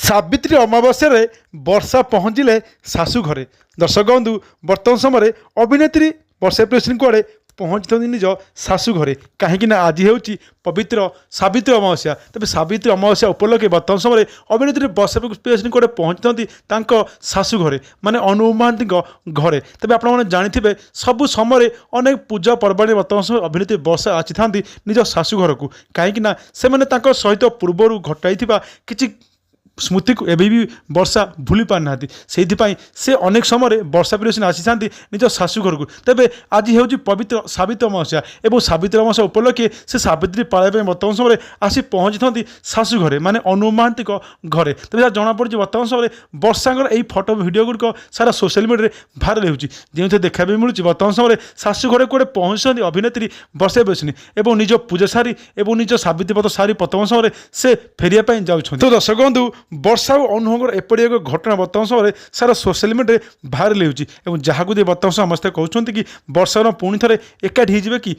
ସାବିତ୍ରୀ ଅମାବାସ୍ୟାରେ ବର୍ଷା ପହଞ୍ଚିଲେ ଶାଶୁ ଘରେ। ଦର୍ଶକ ବନ୍ଧୁ, ବର୍ତ୍ତମାନ ସମୟରେ ଅଭିନେତ୍ରୀ ବର୍ଷା ପ୍ରିୟଦର୍ଶିନୀ କୁଆଡ଼େ ପହଞ୍ଚିଛନ୍ତି ନିଜ ଶାଶୁ ଘରେ, କାହିଁକି ନା ଆଜି ହେଉଛି ପବିତ୍ର ସାବିତ୍ରୀ ଅମାବାସ୍ୟା। ତେବେ ସାବିତ୍ରୀ ଅମାବାସ୍ୟା ଉପଲକ୍ଷେ ବର୍ତ୍ତମାନ ସମୟରେ ଅଭିନେତ୍ରୀ ବର୍ଷା ପ୍ରିୟଦର୍ଶିନୀ କୁଆଡ଼େ ପହଞ୍ଚିଛନ୍ତି ତାଙ୍କ ଶାଶୁ ଘରେ, ମାନେ ଅନୁଭବ ମହାନ୍ତିଙ୍କ ଘରେ। ତେବେ ଆପଣମାନେ ଜାଣିଥିବେ, ସବୁ ସମୟରେ ଅନେକ ପୂଜା ପର୍ବାଣୀ ବର୍ତ୍ତମାନ ସମୟରେ ଅଭିନେତ୍ରୀ ବର୍ଷା ଆସିଥାନ୍ତି ନିଜ ଶାଶୁ ଘରକୁ, କାହିଁକି ନା ସେମାନେ ତାଙ୍କ ସହିତ ପୂର୍ବରୁ ଘଟାଇଥିବା କିଛି ସ୍ମୃତିକୁ ଏବେ ବି ବର୍ଷା ଭୁଲି ପାରିନାହାନ୍ତି। ସେଇଥିପାଇଁ ସେ ଅନେକ ସମୟରେ ବର୍ଷା ପ୍ରିୟଦର୍ଶିନୀ ଆସିଥାନ୍ତି ନିଜ ଶାଶୁ ଘରକୁ। ତେବେ ଆଜି ହେଉଛି ପବିତ୍ର ସାବିତ୍ରୀ ଅମାବାସ୍ୟା ଏବଂ ସାବିତ୍ରୀ ଅମାବାସ୍ୟା ଉପଲକ୍ଷେ ସେ ସାବିତ୍ରୀ ପାଳିବା ପାଇଁ ବର୍ତ୍ତମାନ ସମୟରେ ଆସି ପହଞ୍ଚିଥାନ୍ତି ଶାଶୁ ଘରେ, ମାନେ ଅନୁପ ମହାନ୍ତିଙ୍କ ଘରେ। ତେବେ ଯାହା ଜଣାପଡ଼ିଛି, ବର୍ତ୍ତମାନ ସମୟରେ ବର୍ଷାଙ୍କର ଏହି ଫଟୋ ଭିଡ଼ିଓ ଗୁଡ଼ିକ ସାରା ସୋସିଆଲ ମିଡ଼ିଆରେ ଭାଇରାଲ ହେଉଛି, ଯେଉଁଥିରେ ଦେଖିବା ପାଇଁ ମିଳୁଛି ବର୍ତ୍ତମାନ ସମୟରେ ଶାଶୁ ଘରେ କୁଆଡ଼େ ପହଞ୍ଚିଛନ୍ତି ଅଭିନେତ୍ରୀ ବର୍ଷା ପ୍ରିୟଦର୍ଶିନୀ ଏବଂ ନିଜ ପୂଜା ସାରି ଏବଂ ନିଜ ସାବିତ୍ରୀ ବ୍ରତ ସାରି ବର୍ତ୍ତମାନ ସମୟରେ ସେ ଫେରିବା ପାଇଁ ଯାଉଛନ୍ତି। ତ ଦର୍ଶକ ବନ୍ଧୁ, ବର୍ଷା ଓ ଅନୁଭବଙ୍କର ଏପରି ଏକ ଘଟଣା ବର୍ତ୍ତମାନ ସମୟରେ ସାରା ସୋସିଆଲ ମିଡ଼ିଆରେ ଭାଇରାଲ ହେଉଛି ଏବଂ ଯାହାକୁ ଦେଇ ବର୍ତ୍ତମାନ ସମସ୍ତେ କହୁଛନ୍ତି କି ବର୍ଷାର ପୁଣି ଥରେ ଏକାଠି ହେଇଯିବେ କି?